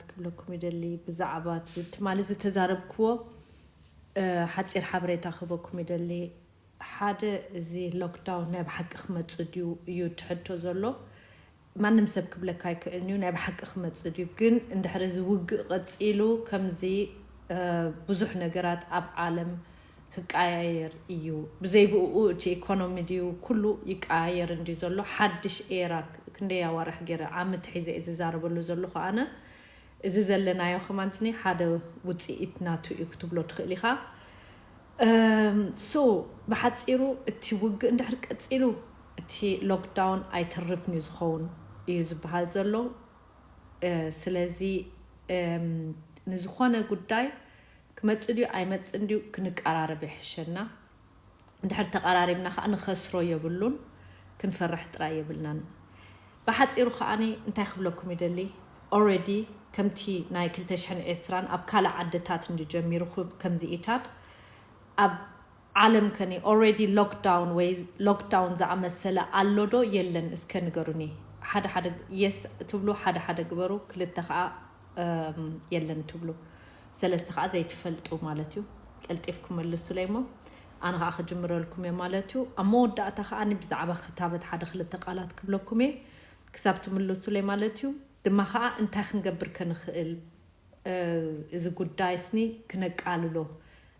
ክብለኩም ይደሊ። ብዛዕባ ትማሊ ዝተዛረብክዎ ሓፂር ሓበሬታ ክህበኩም ይደሊ። ሓደ፣ እዚ ሎክዳውን ናይ ብሓቂ ክመፅእ ድዩ እዩ ትሕቶ ዘሎ። ማንም ሰብ ክብለካ ኣይክእልን እዩ፣ ናይ ብሓቂ ክመፅእ ድዩ። ግን እንድሕር እዚ ውግእ ቀፂሉ ከምዚ ብዙሕ ነገራት ኣብ ዓለም ክቀያየር እዩ። ብዘይ ብኡ እቲ ኢኮኖሚ ድዩ ኩሉ ይቀያየር እንዲ ዘሎ ሓድሽ ኤራ ክንደይ ኣዋርሕ ገይረ ዓመት ሒዘ እየ ዝዛረበሉ ዘለኹ ኣነ። እዚ ዘለናዮ ከማን ስኒ ሓደ ውፅኢት ናቱ እዩ ክትብሎ ትኽእል ኢኻ። ሶ ብሓፂሩ እቲ ውግእ እንድሕር ቀፂሉ እቲ ሎክዳውን ኣይተርፍን እዩ ዝኸውን እዩ ዝበሃል ዘሎ። ስለዚ ንዝኾነ ጉዳይ ክመፅእ ድዩ ኣይመፅእን ድዩ ክንቀራረብ ይሕሸና። እንድሕር ተቐራሪብና ከዓ ንኸስሮ የብሉን፣ ክንፈርሕ ጥራይ የብልናን። ብሓፂሩ ከዓኒ እንታይ ክብለኩም ይደሊ፣ ኦረዲ ከምቲ ናይ ክልተ ሽሕን ዕስራን ኣብ ካልእ ዓድታት እንድጀሚሩ ከምዚ ኢታት ኣብ ዓለም ከኒ ኦረዲ ሎክዳውን ወይ ሎክዳውን ዝኣመሰለ ኣሎ ዶ የለን? እስከ ንገሩኒ። ሓደ ሓደ የስ ትብሉ፣ ሓደ ሓደ ግበሩ፣ ክልተ ከዓ የለን ትብሉ፣ ሰለስተ ከዓ ዘይትፈልጡ ማለት እዩ። ቀልጢፍኩም መልሱለይ እሞ ኣነ ከዓ ክጅምረልኩም እየ ማለት እዩ። ኣብ መወዳእታ ከዓ ብዛዕባ ክታበት ሓደ ክልተ ቃላት ክብለኩም እየ ክሳብ ትምልሱለይ ማለት እዩ። ድማ ከዓ እንታይ ክንገብር ከንኽእል እዚ ጉዳይ ስኒ ክነቃልሎ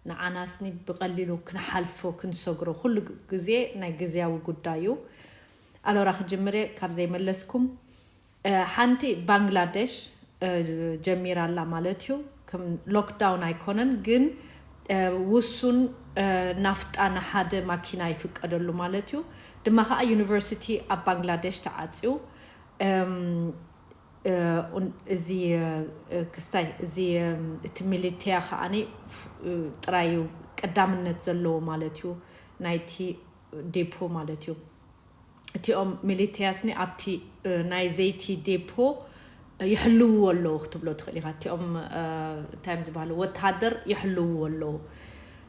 ንዓና ስኒ ብቐሊሉ ክንሓልፎ ክንሰግሮ ኩሉ ግዜ ናይ ግዜያዊ ጉዳይ እዩ። ኣሎራ ክጅምር እየ ካብ ዘይመለስኩም። ሓንቲ ባንግላደሽ ጀሚራ ኣላ ማለት እዩ። ከም ሎክዳውን ኣይኮነን ግን ውሱን ናፍጣ ንሓደ ማኪና ይፍቀደሉ ማለት እዩ። ድማ ከዓ ዩኒቨርሲቲ ኣብ ባንግላደሽ ተዓፅዩ። እዚ ክስታይ እዚ እቲ ሚሊቴያ ከዓኒ ጥራይ እዩ ቀዳምነት ዘለዎ ማለት እዩ ናይቲ ዴፖ ማለት እዩ። እቲኦም ሚሊቴያስኒ ኣብቲ ናይ ዘይቲ ዴፖ ይሕልውዎ ኣለዉ ክትብሎ ትኽእል ኢኻ። እቲኦም እንታይ እዮም ዝበሃሉ ወተሃደር ይሕልውዎ ኣለዉ።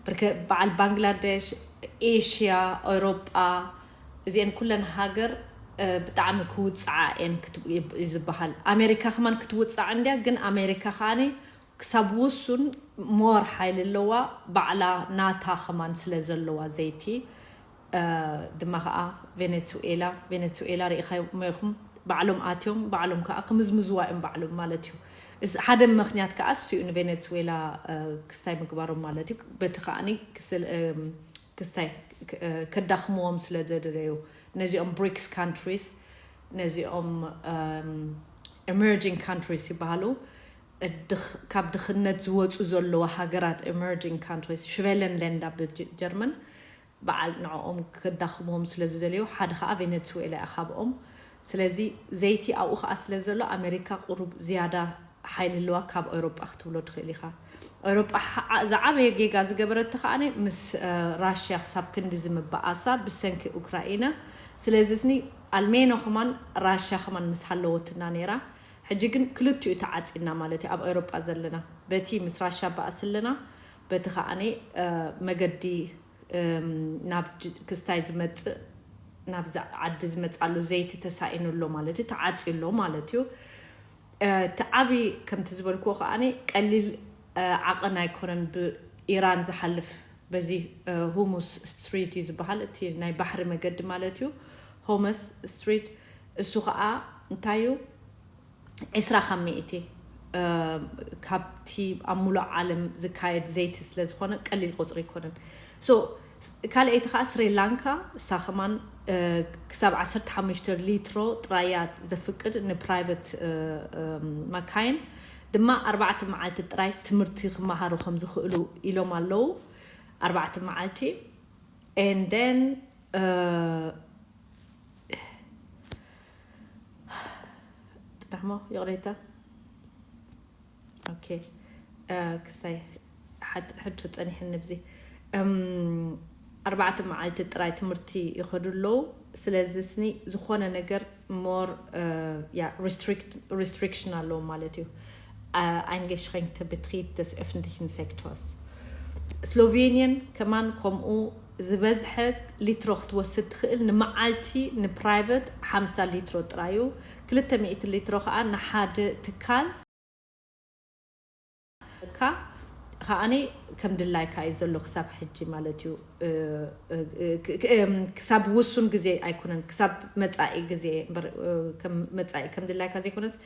ብርክ በዓል ባንግላደሽ፣ ኤሽያ፣ ኤውሮጳ እዚአን ኩለን ሃገር ብጣዕሚ ክውፅዓ እየን እዩ ዝበሃል። ኣሜሪካ ከማን ክትውፃዕ እንድያ ግን ኣሜሪካ ከዓኒ ክሳብ ውሱን ሞር ሓይሊ ኣለዋ ባዕላ ናታ ከማን ስለ ዘለዋ ዘይቲ ድማ ከዓ ቬኔዙዌላ ቬኔዙዌላ ርኢኻሞ ኢኹም ባዕሎም ኣትዮም ባዕሎም ከዓ ክምዝምዝዋ እዮም ባዕሎም ማለት እዩ። ሓደ ምክንያት ከዓ እሱ እዩ ንቬኔዙዌላ ክስታይ ምግባሮም ማለት እዩ። በቲ ከዓኒ ክስታይ ከዳኽምዎም ስለ ዘደለዩ ነዚኦም ብሪክስ ካንትሪስ ነዚኦም emerging countries ይበሃሉ። ካብ ድኽነት ዝወፁ ዘለዋ ሃገራት emerging countries ሽቨለን ለንዳ ብጀርመን በዓል ንዕኦም ክዳኽምዎም ስለ ዝደልዩ ሓደ ከዓ ቬኔዙዌላ እያ ካብኦም። ስለዚ ዘይቲ ኣብኡ ከዓ ስለ ዘሎ ኣሜሪካ ቁሩብ ዝያዳ ሓይሊ ኣለዋ ካብ ኤውሮጳ ክትብሎ ትኽእል ኢኻ። ኤውሮጳ ዝዓበየ ጌጋ ዝገበረቲ ከዓኒ ምስ ራሽያ ክሳብ ክንዲ ዝምበኣሳ ብሰንኪ ኡክራኢና። ስለዚ ስኒ ኣልሜኖ ከማን ራሽያ ከማን ምስ ሃለወትና ነይራ። ሕጂ ግን ክልቲኡ ተዓፂና ማለት እዩ ኣብ ኤውሮጳ ዘለና በቲ ምስ ራሽያ በኣስ ኣለና በቲ ከዓኒ መገዲ ናብ ክስታይ ዝመፅእ ናብዚ ዓዲ ዝመፅኣሉ ዘይቲ ተሳኢኑ ኣሎ ማለት እዩ ተዓፅዩ ኣሎ ማለት እዩ። እቲ ዓብዪ ከምቲ ዝበልክዎ ከዓኒ ቀሊል ዓቐን ኣይኮነን ብኢራን ዝሓልፍ በዚ ሆሙስ ስትሪት እዩ ዝበሃል እቲ ናይ ባሕሪ መገዲ ማለት እዩ። ሆመስ ስትሪት እሱ ከዓ እንታይ እዩ ዕስራ ካብ ሚእቲ ካብቲ ኣብ ሙሉእ ዓለም ዝካየድ ዘይቲ ስለ ዝኾነ ቀሊል ቁፅሪ ኣይኮነን። ካልኣይቲ ከዓ ስሪላንካ እሳ ከማን ክሳብ ዓሰርተ ሓሙሽተ ሊትሮ ጥራያ ዘፍቅድ ንፕራይቨት መካይን ድማ ኣርባዕተ መዓልቲ ጥራይ ትምህርቲ ክመሃሩ ከም ዝኽእሉ ኢሎም ኣለዉ። ኣርባዕተ መዓልቲ and then ጥዳሕሞ ይቕሬታ ኦኬ ክስታይ ሕቶ ፀኒሕኒ ብዚ ኣርባዕተ መዓልቲ ጥራይ ትምህርቲ ይኸዱ ኣለዉ። ስለዚ ስኒ ዝኾነ ነገር more restriction ኣለዎ ማለት እዩ። Eingeschränkte Betrieb des öffentlichen Sektors Slowenien ከማን ከምኡ ዝበዝሐ ሊትሮ ክትወስድ ትኽእል ንመዓልቲ ንፕራይቨት ሓምሳ ሊትሮ ጥራዩ ክልተ ሚእቲ ሊትሮ ከዓ ንሓደ ትካል ካ ከዓኒ ከም ድላይካ እዩ ዘሎ ክሳብ ሕጂ ማለት እዩ። ክሳብ ውሱን ግዜ ኣይኮነን፣ ክሳብ መፃኢ ግዜ እምበር፣ መፃኢ ከም ድላይካ ዘይኮነስ፣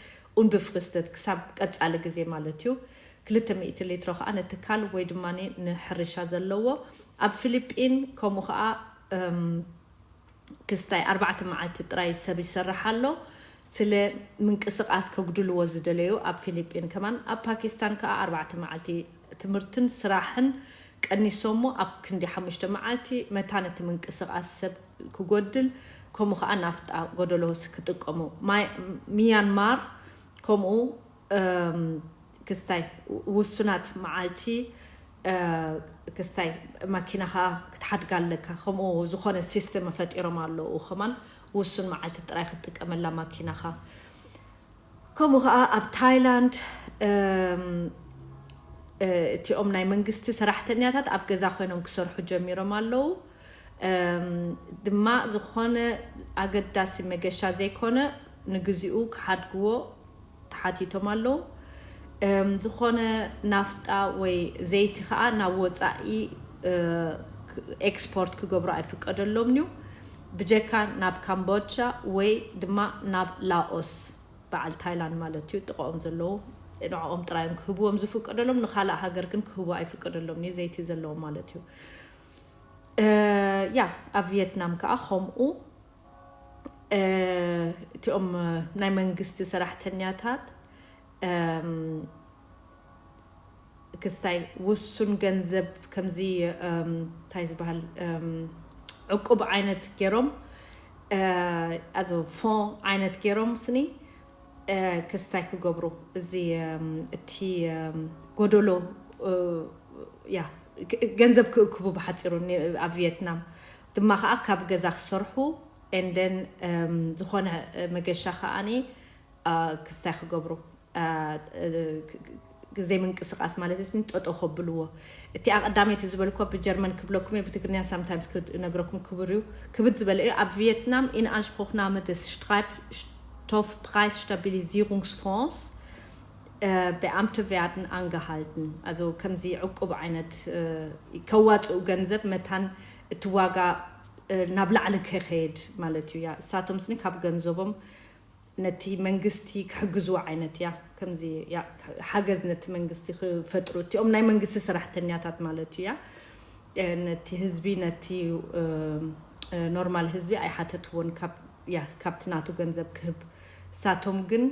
ኡንብፍክስተት ክሳብ ቀፃሊ ግዜ ማለት እዩ። ክልተ ሚእቲ ሊትሮ ከዓ ንትካል ወይ ድማ ንሕርሻ ዘለዎ ኣብ ፊሊጲን ከምኡ ከዓ ክስታይ ኣርባዕተ መዓልቲ ጥራይ ሰብ ይሰርሕ ኣሎ። ስለ ምንቅስቃስ ከጉድልዎ ዝደለዩ ኣብ ፊሊጲን ከማን፣ ኣብ ፓኪስታን ከዓ ኣርባዕተ መዓልቲ ትምህርትን ስራሕን ቀኒሶሞ ኣብ ክንዲ ሓሙሽተ መዓልቲ መታን እቲ ምንቅስቃስ ሰብ ክጎድል፣ ከምኡ ከዓ ናፍጣ ጎደሎስ ክጥቀሙ። ሚያንማር ከምኡ ክስታይ ውሱናት መዓልቲ ክስታይ ማኪናኻ ክትሓድጋ ኣለካ። ከምኡ ዝኾነ ሲስተም ፈጢሮም ኣለዉ። ከማን ውሱን መዓልቲ ጥራይ ክትጥቀመላ ማኪናኻ። ከምኡ ከዓ ኣብ ታይላንድ እቲኦም ናይ መንግስቲ ሰራሕተኛታት ኣብ ገዛ ኮይኖም ክሰርሑ ጀሚሮም ኣለዉ። ድማ ዝኾነ ኣገዳሲ መገሻ ዘይኮነ ንግዚኡ ክሓድግዎ ተሓቲቶም ኣለዉ። ዝኾነ ናፍጣ ወይ ዘይቲ ከዓ ናብ ወፃኢ ኤክስፖርት ክገብሩ ኣይፍቀደሎም እዩ። ብጀካ ናብ ካምቦቻ ወይ ድማ ናብ ላኦስ፣ በዓል ታይላንድ ማለት እዩ፣ ጥቃኦም ዘለዉ ንዕኦም ጥራዮም ክህብዎም ዝፍቀደሎም፣ ንካልእ ሃገር ግን ክህቡ ኣይፍቀደሎም እዩ፣ ዘይቲ ዘለዎም ማለት እዩ። ያ ኣብ ቪየትናም ከዓ ከምኡ እቲኦም ናይ መንግስቲ ሰራሕተኛታት ክስታይ ውሱን ገንዘብ ከምዚ እንታይ ዝበሃል ዕቁብ ዓይነት ገይሮም፣ ኣዞ ፎ ዓይነት ገይሮም ስኒ ክስታይ ክገብሩ፣ እዚ እቲ ጎደሎ ያ ገንዘብ ክእክቡ ብሓፂሩ ኣብ ቪየትናም ድማ ከዓ ካብ ገዛ ክሰርሑ፣ ኤንደን ዝኾነ መገሻ ከዓኒ ክስታይ ክገብሩ፣ ዘይምንቅስቃስ ማለት ስኒ ጠጠው ከብልዎ። እቲ ኣቀዳመይቲ ዝበልኮ ብጀርመን ክብለኩም እየ፣ ብትግርኛ ሳምታይምስ ክነግረኩም ክብር እዩ። ክብድ ዝበለ እዩ። ኣብ ቪየትናም ኢንኣንሽፕሩክናመ ደስ ስትራይፕ ስቶፍፕራይስ ስታቢሊዚሩንግስፎንስ Beamte werden angehalten። ኣዞ ከምዚ ዕቁብ ዓይነት ከዋፅኡ ገንዘብ መታን እቲ ዋጋ ናብ ላዕሊ ከይኸየድ ማለት እዩ። ያ እሳቶም ስኒ ካብ ገንዘቦም ነቲ መንግስቲ ክሕግዝዎ ዓይነት ያ ከምዚ ሓገዝ ነቲ መንግስቲ ክፈጥሩ እቲኦም ናይ መንግስቲ ሰራሕተኛታት ማለት እዩ። ያ ነቲ ህዝቢ ነቲ ኖርማል ህዝቢ ኣይሓተትዎን ካብቲ ናቱ ገንዘብ ክህብ። እሳቶም ግን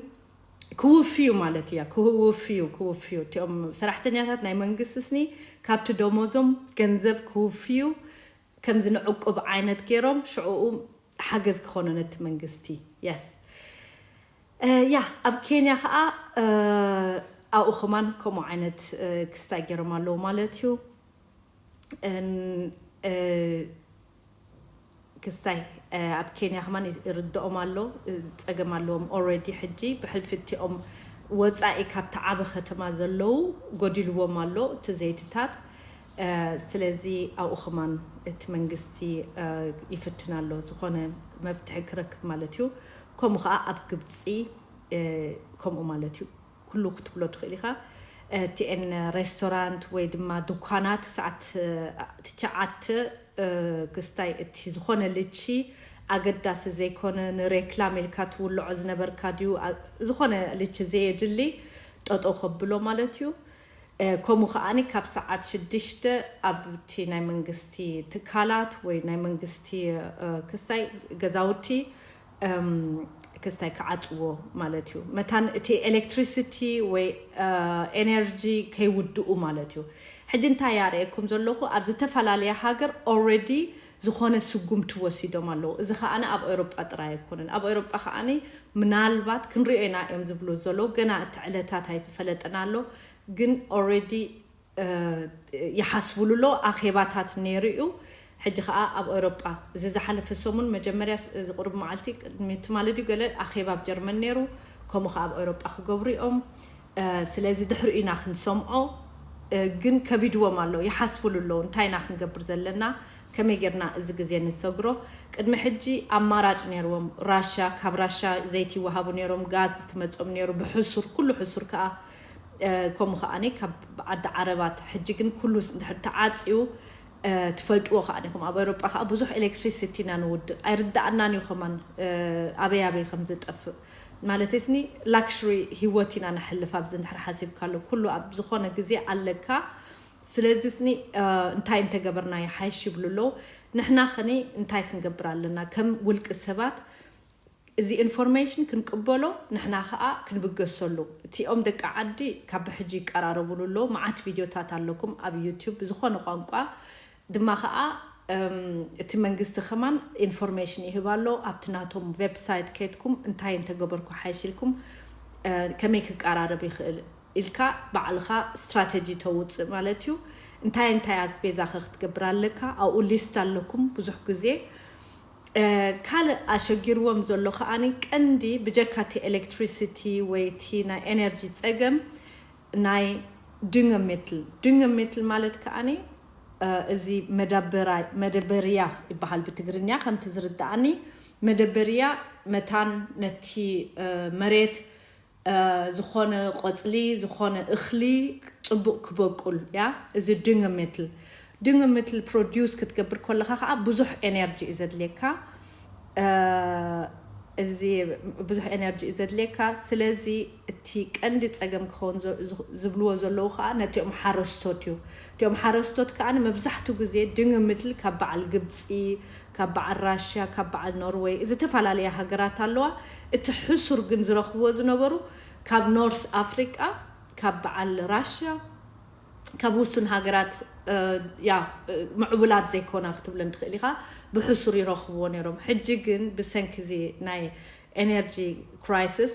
ክውፍዩ ማለት እያ ክውፍዩ ክውፍዩ እቲኦም ሰራሕተኛታት ናይ መንግስቲ ስኒ ካብቲ ደሞዞም ገንዘብ ክውፍዩ ከምዚ ንዕቁብ ዓይነት ገይሮም ሽዕኡ ሓገዝ ክኾኖ ነቲ መንግስቲ። የስ ያ ኣብ ኬንያ ከዓ ኣብኡ ከማን ከምኡ ዓይነት ክስታይ ገይሮም ኣለዉ ማለት እዩ። ክስታይ ኣብ ኬንያ ከማን ይርድኦም ኣሎ፣ ፀገም ኣለዎም ኦረዲ። ሕጂ ብሕልፊ እቲኦም ወፃኢ ካብቲ ዓበ ከተማ ዘለዉ ጎዲልዎም ኣሎ እቲ ዘይትታት። ስለዚ ኣብኡ ከማን እቲ መንግስቲ ይፍትን ኣሎ ዝኾነ መፍትሒ ክረክብ ማለት እዩ። ከምኡ ከዓ ኣብ ግብፂ ከምኡ ማለት እዩ። ኩሉ ክትብሎ ትኽእል ኢኻ። እቲኤን ሬስቶራንት ወይ ድማ ድኳናት ሰዓት ትሽዓተ ክስታይ እቲ ዝኾነ ልቺ ኣገዳሲ ዘይኮነ ንሬክላም ኢልካ ትውልዖ ዝነበርካ ድዩ ዝኾነ ልቺ ዘየድሊ ጠጠው ከብሎ ማለት እዩ። ከምኡ ከዓኒ ካብ ሰዓት ሽዱሽተ ኣብቲ ናይ መንግስቲ ትካላት ወይ ናይ መንግስቲ ክስታይ ገዛውቲ ክስታይ ክዓፅዎ ማለት እዩ። መታን እቲ ኤሌክትሪሲቲ ወይ ኤነርጂ ከይውድኡ ማለት እዩ። ሕጂ እንታይ ያርእየኩም ዘለኹ ኣብ ዝተፈላለየ ሃገር ኦረዲ ዝኾነ ስጉምቲ ወሲዶም ኣለዉ። እዚ ከዓኒ ኣብ ኤውሮጳ ጥራይ ኣይኮነን። ኣብ ኤውሮጳ ከዓኒ ምናልባት ክንሪኦ ኢና እዮም ዝብሉ ዘለዉ። ገና እቲ ዕለታት ኣይተፈለጠን ኣሎ። ግን ኦረዲ ይሓስብሉ ኣለዉ። ኣኼባታት ነይሩ እዩ። ሕጂ ከዓ ኣብ ኤውሮጳ እዚ ዝሓለፈ ሰሙን መጀመርያ እዚ ቁሩብ መዓልቲ ቅድሚ ትማሊ ድዩ ገለ ኣኼባ ኣብ ጀርመን ነይሩ። ከምኡ ከዓ ኣብ ኤውሮጳ ክገብሩ እዮም። ስለዚ ድሕሪኡ ኢና ክንሰምዖ። ግን ከቢድዎም ኣለዉ፣ ይሓስብሉ ኣለዉ። እንታይ ኢና ክንገብር ዘለና? ከመይ ጌርና እዚ ግዜ ንሰግሮ? ቅድሚ ሕጂ ኣማራጭ ነይርዎም። ራሻ፣ ካብ ራሻ ዘይቲ ይወሃቡ ነይሮም፣ ጋዝ ትመጾም ነይሩ ብሕሱር፣ ኩሉ ሕሱር ከኣ ከምኡ ከዓኒ ካብ ዓዲ ዓረባት። ሕጂ ግን ኩሉ እንድሕር ተዓፅዩ ትፈልጥዎ ከዓኒ ኢኹም። ኣብ ኤውሮጳ ከዓ ብዙሕ ኤሌክትሪሲቲ ኢና ንውድእ። ኣይርዳኣናን እዩ ከማን። ኣበይ ኣበይ ከም ዝጠፍእ ማለት ስኒ ላክሽሪ ህይወት ኢና ንሕልፍ። ኣብዚ እንድሕር ሓሲብካሉ ኩሉ ኣብ ዝኾነ ግዜ ኣለካ። ስለዚ ስኒ እንታይ እንተገበርና ይሓይሽ ይብሉ ኣለዉ። ንሕና ኸኒ እንታይ ክንገብር ኣለና ከም ውልቂ ሰባት? እዚ ኢንፎርሜሽን ክንቅበሎ ንሕና ኸኣ ክንብገሰሉ። እቲኦም ደቂ ዓዲ ካብ ብሕጂ ይቀራረቡሉ ኣለዉ። መዓት ቪድዮታት ኣለኩም ኣብ ዩቲዩብ ብዝኾነ ቋንቋ ድማ ኸኣ እቲ መንግስቲ ከማን ኢንፎርሜሽን ይህብ ኣሎ። ኣብቲ ናቶም ዌብሳይት ከድኩም እንታይ እንተገበርኩ ሓይሽ ኢልኩም ከመይ ክቀራረብ ይኽእል ኢልካ ባዕልኻ ስትራተጂ ተውፅእ ማለት እዩ። እንታይ እንታይ ኣስቤዛ ከ ክትገብር ኣለካ? ኣብኡ ሊስት ኣለኩም ብዙሕ ግዜ። ካልእ ኣሸጊርዎም ዘሎ ከዓኒ ቀንዲ ብጀካ እቲ ኤሌክትሪሲቲ ወይ እቲ ናይ ኤነርጂ ፀገም ናይ ድንገ ሜትል። ድንገ ሜትል ማለት ከዓኒ እዚ መደበርያ ይበሃል ብትግርኛ ከምቲ ዝርዳኣኒ። መደበርያ መታን ነቲ መሬት ዝኾነ ቆፅሊ፣ ዝኾነ እኽሊ ፅቡቕ ክበቁል እያ። እዚ ድንገ ሜትል ድንገ ሜትል ፕሮዲውስ ክትገብር ከለኻ ከዓ ብዙሕ ኤነርጂ እዩ ዘድልየካ። እዚ ብዙሕ ኤነርጂ እዩ ዘድልየካ። ስለዚ እቲ ቀንዲ ፀገም ክኸውን ዝብልዎ ዘለዉ ከዓ ነቲኦም ሓረስቶት እዩ። እቲኦም ሓረስቶት ከዓ መብዛሕትኡ ግዜ ድንገ ሜትል ካብ በዓል ግብፂ፣ ካብ በዓል ራሽያ፣ ካብ በዓል ኖርወይ ዝተፈላለያ ሃገራት ኣለዋ። እቲ ሕሱር ግን ዝረኽብዎ ዝነበሩ ካብ ኖርስ ኣፍሪቃ፣ ካብ በዓል ራሽያ፣ ካብ ውሱን ሃገራት ያ ምዕቡላት ዘይኮና ክትብለን ትኽእል ኢኻ፣ ብሕሱር ይረኽብዎ ነይሮም። ሕጂ ግን ብሰንኪ እዚ ናይ ኤነርጂ ክራይሲስ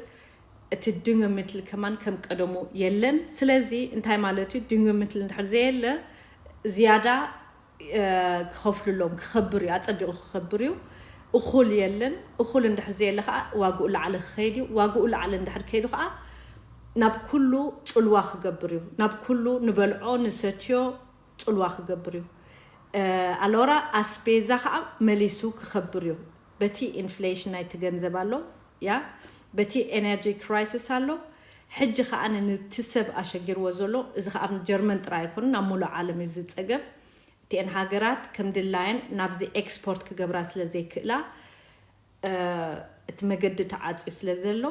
እቲ ድንገ ምድል ከማን ከም ቀደሙ የለን። ስለዚ እንታይ ማለት እዩ? ድንገ ምድል እንድሕር ዘየለ ዝያዳ ክኸፍሉሎም ክኸብር እዩ፣ ኣጸቢቑ ክኸብር እዩ። እኹል የለን። እኹል እንድሕር ዘየለ ከዓ ዋግኡ ላዕሊ ክኸይድ እዩ። ዋግኡ ላዕሊ እንድሕር ከይዱ ከዓ ናብ ኩሉ ጽልዋ ክገብር እዩ። ናብ ኩሉ ንበልዖ ንሰትዮ ጽልዋ ክገብር እዩ። ኣሎራ ኣስቤዛ ከዓ መሊሱ ክኸብር እዩ። በቲ ኢንፍሌሽን ናይቲ ገንዘብ ኣሎ፣ ያ በቲ ኤነርጂ ክራይሲስ ኣሎ። ሕጂ ከዓ ነቲ ሰብ ኣሸጊርዎ ዘሎ እዚ ከዓ ኣብ ጀርመን ጥራይ ኣይኮነን፣ ኣብ ሙሉእ ዓለም እዩ ዝፀገም። እቲአን ሃገራት ከም ድላየን ናብዚ ኤክስፖርት ክገብራ ስለ ዘይክእላ እቲ መገዲ ተዓፅዩ ስለ ዘሎ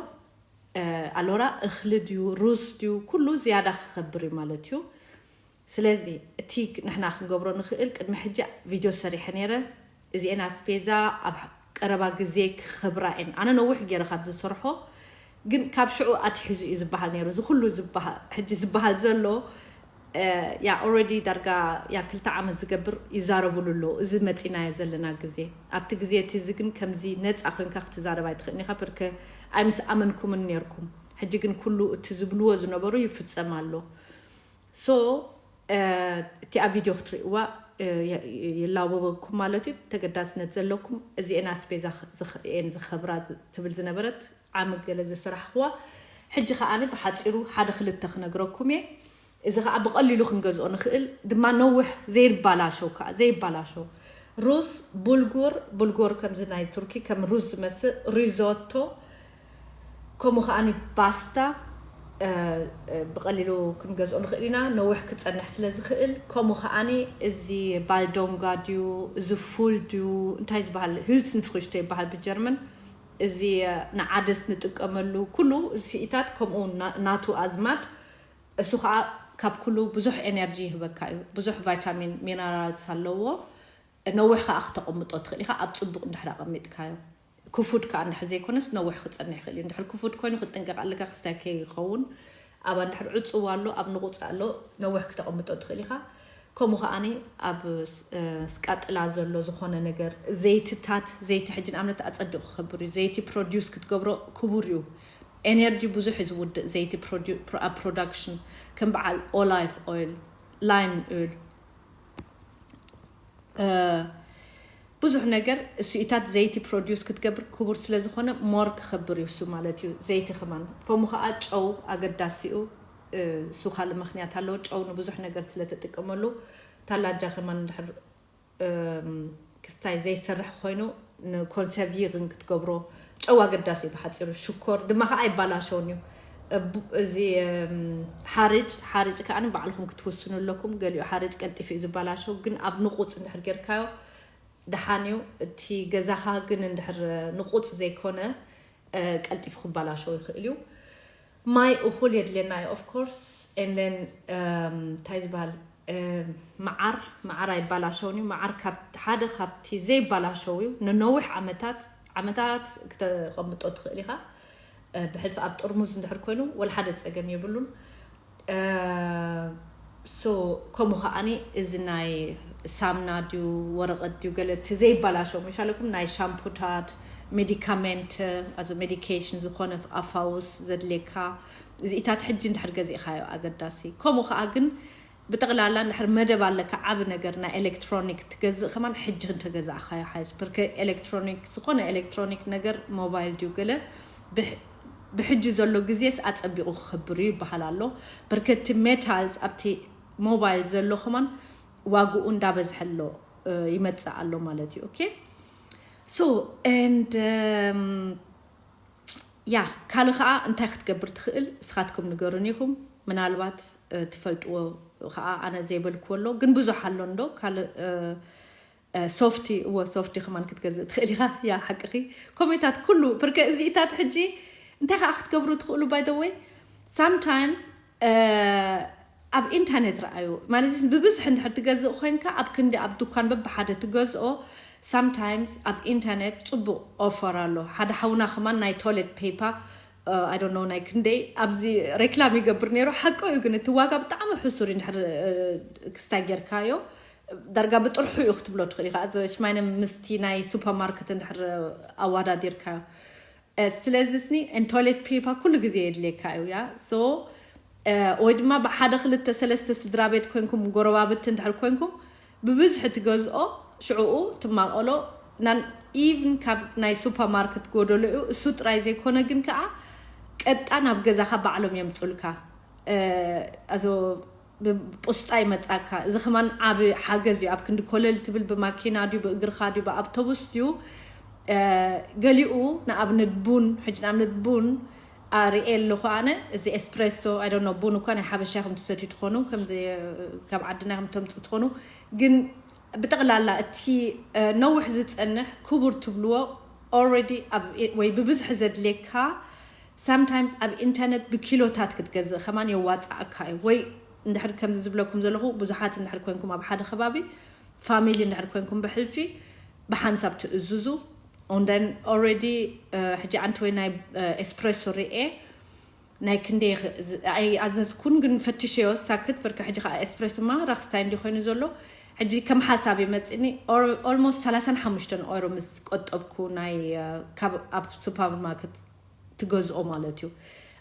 ኣሎራ እኽሊ ድዩ ሩዝ ድዩ ኩሉ ዝያዳ ክኸብር እዩ ማለት እዩ። ስለዚ እቲ ንሕና ክንገብሮ ንኽእል ቅድሚ ሕጂ ቪድዮ ሰሪሐ ነይረ። እዚአን ኣስቤዛ ኣብ ቀረባ ግዜ ክኸብራ እየን። ኣነ ነዊሕ ገይረ ካብ ዝሰርሖ ግን ካብ ሽዑ ኣትሒዙ እዩ ዝበሃል ነይሩ። እዚ ኩሉ ዝበሃል ሕጂ ዝበሃል ዘሎ ያ ኦረዲ ዳርጋ ያ ክልተ ዓመት ዝገብር ይዛረቡሉ ኣለዉ። እዚ መፂናዮ ዘለና ግዜ ኣብቲ ግዜ እቲ እዚ ግን ከምዚ ነፃ ኮይንካ ክትዛረብ ኣይትኽእልን ኢኻ። ብርከ ኣይምስ ኣመንኩምን ነርኩም። ሕጂ ግን ኩሉ እቲ ዝብልዎ ዝነበሩ ይፍፀም ኣሎ። ሶ እቲኣ ቪድዮ ክትርእዋ ይላወበኩም ማለት እዩ። ተገዳስነት ዘለኩም እዚኤን ኣስቤዛ እየን ዝኸብራ ትብል ዝነበረት ዓመት ገለ ዝስራሕኽዋ። ሕጂ ከዓኒ ብሓፂሩ ሓደ ክልተ ክነግረኩም እየ። እዚ ከዓ ብቐሊሉ ክንገዝኦ ንኽእል ድማ ነውሕ ዘይባላሸው ከዓ ዘይባላሸው ሩዝ ቡልጉር ቡልጉር ከምዚ ናይ ቱርኪ ከም ሩዝ ዝመስል ሪዞቶ ከምኡ ከዓኒ ባስታ ብቐሊሉ ክንገዝኦ ንኽእል ኢና። ነውሕ ክፀንሕ ስለ ዝኽእል ከምኡ ከዓኒ እዚ ባልዶንጋ ድዩ እዚ ፉል ድዩ እንታይ ዝበሃል ህልስ ንፍክሽቶ ይበሃል ብጀርመን። እዚ ንዓደስ ንጥቀመሉ ኩሉ ስኢታት ከምኡ ናቱ ኣዝማድ እሱ ከዓ ካብ ኩሉ ብዙሕ ኤነርጂ ይህበካ እዩ። ብዙሕ ቫይታሚን ሚነራልስ ኣለዎ። ነዊሕ ከዓ ክተቐምጦ ትኽእል ኢኻ ኣብ ፅቡቕ እንድሕር ኣቐሚጥካዮ። ክፉድ ከዓ እንድሕር ዘይኮነስ ነዊሕ ክፀንሕ ይኽእል እዩ። እንድሕር ክፉድ ኮይኑ ክትጥንቀቕ ኣለካ ክስታይ ከይኸውን። ኣብ እንድሕር ዕፅው ኣሎ ኣብ ንቑፅ ኣሎ ነዊሕ ክተቐምጦ ትኽእል ኢኻ። ከምኡ ከዓኒ ኣብ ስቃጥላ ዘሎ ዝኾነ ነገር ዘይትታት ዘይቲ ሕጂ ንኣብነት ኣፀቢቑ ክኸብር እዩ። ዘይቲ ፕሮዲውስ ክትገብሮ ክቡር እዩ። ኤነርጂ ብዙሕ እዩ ዝውድእ ዘይቲ ኣብ ፕሮዳክሽን ከም በዓል ኦላይቭ ኦይል ላይን ኦይል ብዙሕ ነገር እሱኢታት ዘይቲ ፕሮዲውስ ክትገብር ክቡር ስለ ዝኾነ ሞር ክኸብር እዩ እሱ ማለት እዩ። ዘይቲ ከማን ከምኡ ከዓ ጨው ኣገዳሲ እዩ። እሱ ካልእ ምክንያት ኣለዎ። ጨው ንብዙሕ ነገር ስለ ትጥቀመሉ ታላጃ ከማን እንድሕር ክስታይ ዘይሰርሕ ኮይኑ ንኮንሰርቪርን ክትገብሮ ጨው ኣገዳሲ እዩ። ብሓፂሩ ሽኮር ድማ ከዓ ኣይባላሸውን እዩ። እዚ ሓርጭ ሓርጭ ከዓ ባዕልኹም ክትውስኑ ኣለኩም። ገሊኡ ሓርጭ ቀልጢፍ እዩ ዝበላሸው፣ ግን ኣብ ንቁፅ እንድሕር ጌርካዮ ደሓን እዩ። እቲ ገዛኻ ግን እንድሕር ንቁፅ ዘይኮነ ቀልጢፉ ክበላሸው ይኽእል እዩ። ማይ እኹል የድልየና እዩ of course። And then እንታይ ዝበሃል መዓር መዓር ኣይባላሸውን እዩ። መዓር ሓደ ካብቲ ዘይባላሸው እዩ። ንነዊሕ ዓመታት ዓመታት ክተቐምጦ ትኽእል ኢኻ። ብሕልፊ ኣብ ጥርሙዝ እንድሕር ኮይኑ ወላ ሓደ ፀገም የብሉን። ሶ ከምኡ ከዓኒ እዚ ናይ ሳምና ድዩ ወረቐት ድዩ ገለ እቲ ዘይባላሸው ምሻለኩም ናይ ሻምፖታት ሜዲካመንት ኣዞ ሜዲኬሽን ዝኾነ ኣፋውስ ዘድልየካ እዚኢታት ሕጂ እንድሕር ገዚእኻዮ ኣገዳሲ። ከምኡ ከዓ ግን ብጠቕላላ እንድሕር መደብ ኣለካ ዓብ ነገር ናይ ኤሌክትሮኒክ ትገዝእ ከማን ሕጂ እንተገዛእኻዮ ሓይሽ ብርከ ኤሌክትሮኒክ ዝኾነ ኤሌክትሮኒክ ነገር ሞባይል ድዩ ገለ ብሕጂ ዘሎ ግዜስ ኣጸቢቑ ክኽብር እዩ ይበሃል ኣሎ። በርከቲ ሜታልስ ኣብቲ ሞባይል ዘሎ ከማን ዋግኡ እንዳበዝሐ ኣሎ ይመጽእ ኣሎ ማለት እዩ። ኦኬ ሶ and ያ ካልእ ከዓ እንታይ ክትገብር ትኽእል እስኻትኩም ንገሩን ኢኹም። ምናልባት ትፈልጥዎ ከዓ ኣነ ዘይበልክዎ ኣሎ ግን ብዙሕ ኣሎ እንዶ ካልእ ሶፍቲ እዎ ሶፍቲ ከማን ክትገዝእ ትኽእል ኢኻ። ያ ሓቅኺ ኮሜታት ኩሉ ብርከ እዚኢታት ሕጂ እንታይ ከዓ ክትገብሩ ትኽእሉ by the way sometimes ኣብ ኢንተርኔት ረኣዩ ማለት ብብዝሒ እንድሕር ትገዝእ ኮይንካ ኣብ ክንዲ ኣብ ድኳን በብሓደ ትገዝኦ sometimes ኣብ ኢንተርኔት ፅቡቅ ኦፈር ኣሎ። ሓደ ሓውና ከማን ናይ ቶይሌት ፔፓ I don't know ናይ ክንደይ ኣብዚ ሬክላም ይገብር ነይሩ ሓቂ እዩ ግን እቲ ዋጋ ብጣዕሚ ሕሱር እዩ እንድሕር ክስታይ ጌርካዮ ዳርጋ ብጥርሑ እዩ ክትብሎ ትኽእል ኢኻ። ሽማይነ ምስቲ ናይ ሱፐርማርኬት እንድሕር ኣዋዳዲርካዮ ስለዚ ስኒ ቶይሌት ፔፓ ኩሉ ግዜ የድልየካ እዩ ያ so ወይ ድማ ብሓደ ክልተ ሰለስተ ስድራ ቤት ኮንኩም ጎረባብቲ እንድሕር ኮንኩም ብብዝሒ ትገዝኦ ሽዕኡ ትማቐሎ ናን ኢቭን ካብ ናይ ሱፐርማርኬት ጎደሎ እዩ። እሱ ጥራይ ዘይኮነ ግን ከዓ ቀጣ ናብ ገዛኻ ባዕሎም የምፁልካ። ኣዞ ብስጣ ይመጻካ። እዚ ከማን ዓብ ሓገዝ እዩ። ኣብ ክንዲ ኮለል ትብል ብማኪና ድዩ ብእግርኻ ድዩ ብኣውቶቡስ ድዩ ገሊኡ ንኣብነት ቡን ሕጂ ንኣብነት ቡን ኣርእየ ኣለኹ ኣነ እዚ ኤስፕሬሶ I don't know ቡን እኳ ናይ ሓበሻ ከም ትሰትዩ ትኾኑ ከምዚ ካብ ዓድና ከም ተምፁ ትኾኑ ግን ብጠቕላላ እቲ ነዊሕ ዝፀንሕ ክቡር ትብልዎ already ወይ ብብዝሒ ዘድልየካ sometimes ኣብ ኢንተርነት ብኪሎታት ክትገዝእ ከማን የዋፅኣካ እዩ ወይ እንድሕር ከምዚ ዝብለኩም ዘለኹ ብዙሓት እንድሕር ኮንኩም ኣብ ሓደ ከባቢ ፋሚሊ እንድሕር ኮንኩም ብሕልፊ ብሓንሳብ ትእዝዙ and then already ሕጂ ኣንቲ ወይ ናይ ኤስፕሬሶ ርኤ ናይ ክንደይ ኣይኣዘዝኩን ግን ፈትሸዮ ሳክት በርከ ሕጂ ከዓ ኤስፕሬሶ ማ ራክስታይ እንዲ ኮይኑ ዘሎ ሕጂ ከም ሓሳብ ይመፅኒ almost ሰላሳን ሓሙሽተን ኦሮ ምስ ቆጠብኩ ናይ ካብ ኣብ ሱፐርማርኬት ትገዝኦ ማለት እዩ።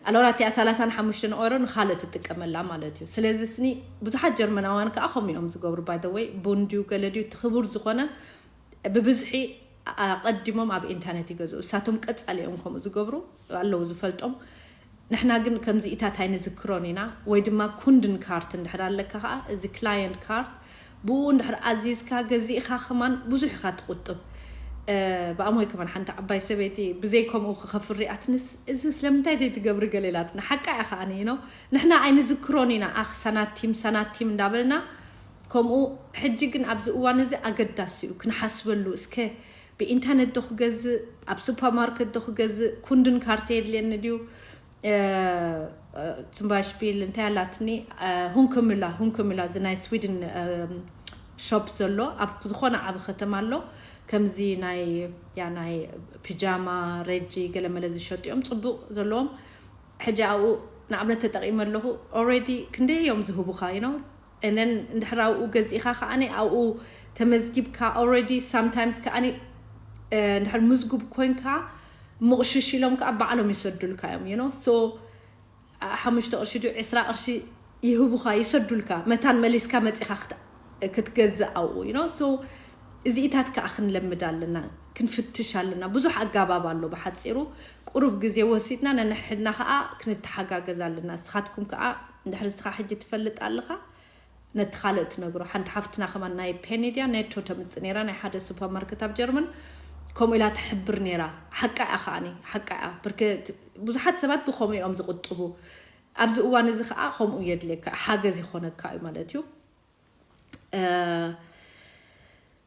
ኣሎራ እቲኣ ሰላሳን ሓሙሽተን ኦሮ ንካልእ ትጥቀመላ ማለት እዩ። ስለዚ ስኒ ብዙሓት ጀርመናውያን ከዓ ከምኡ እዮም ዝገብሩ by the way ቡን ድዩ ገለ ድዩ እቲ ክቡር ዝኾነ ብብዝሒ ኣቐዲሞም ኣብ ኢንተርነት ይገዝኡ። እሳቶም ቀጻሊ እዮም ከምኡ ዝገብሩ ኣለዉ ዝፈልጦም። ንሕና ግን ከምዚ ኢታት ኣይንዝክሮን ኢና ወይ ድማ ኩንድን ካርት እንድሕር ኣለካ ከዓ እዚ ክላየንት ካርት ብኡ እንድሕር ኣዚዝካ ገዚእኻ ከማን ብዙሕ ኢኻ ትቁጥብ። ብኣሞይ ከማን ሓንቲ ዓባይ ሰበይቲ ብዘይ ከምኡ ክኸፍር ሪኣትንስ እዚ ስለምንታይ ዘይትገብሪ ገለ ኢላትና ሓቃ እያ ከዓኒ ነው ንሕና ኣይንዝክሮን ኢና ኣኽ ሳናቲም ሳናቲም እንዳበልና ከምኡ ሕጂ ግን ኣብዚ እዋን እዚ ኣገዳሲ እዩ ክንሓስበሉ እስከ ብኢንተርነት ዶ ክገዝእ ኣብ ሱፐርማርኬት ዶ ክገዝእ ኩንድን ካርተ የድልየኒ ድዩ ትንባሽፒል እንታይ ኣላትኒ ሁንክምላ ሁንክምላ እዚ ናይ ስዊድን ሾፕ ዘሎ ኣብ ዝኾነ ዓብ ከተማ ኣሎ ከምዚ ናይ ያ ናይ ፒጃማ ረጂ ገለመለ ዝሸጡ እዮም ፅቡቅ ዘለዎም ሕጂ ኣብኡ ንኣብነት ተጠቂመ ኣለኹ already ክንደይ እዮም ዝህቡኻ you know and then እንድሕር ኣብኡ ገዚእኻ ከዓኒ ኣብኡ ተመዝጊብካ already sometimes ከዓኒ እንድሕር ምዝጉብ ኮይንካ ምቕሽሽ ኢሎም ከዓ ባዕሎም ይሰዱልካ እዮም you know so ሓሙሽተ ቅርሺ ድዩ ዕስራ ቅርሺ ይህቡኻ ይሰዱልካ መታን መሊስካ መፂኻ ክትገዝእ ኣብኡ you know so እዚኢታት ከዓ ክንለምድ ኣለና ክንፍትሽ ኣለና ብዙሕ ኣጋባብ ኣሎ ብሓፂሩ ቁሩብ ግዜ ወሲድና ነንሕድና ከዓ ክንተሓጋገዝ ኣለና እስኻትኩም ከዓ እንድሕር እስኻ ሕጂ ትፈልጥ ኣለኻ ነቲ ካልእ ትነግሮ ሓንቲ ሓፍትና ከማን ናይ ፔኒድያ ኔቶ ተምፅእ ነይራ ናይ ሓደ ሱፐርማርኬት ኣብ ጀርመን ከምኡ ኢላ ትሕብር ነይራ። ሓቃ እያ ከዓኒ፣ ሓቃ እያ። ብርክ-፣ ብዙሓት ሰባት ብኸምኡ እዮም ዝቕጥቡ። ኣብዚ እዋን እዚ ከዓ ከምኡ የድልየካ፣ ሓገዝ ይኾነካ እዩ ማለት እዩ። እ፣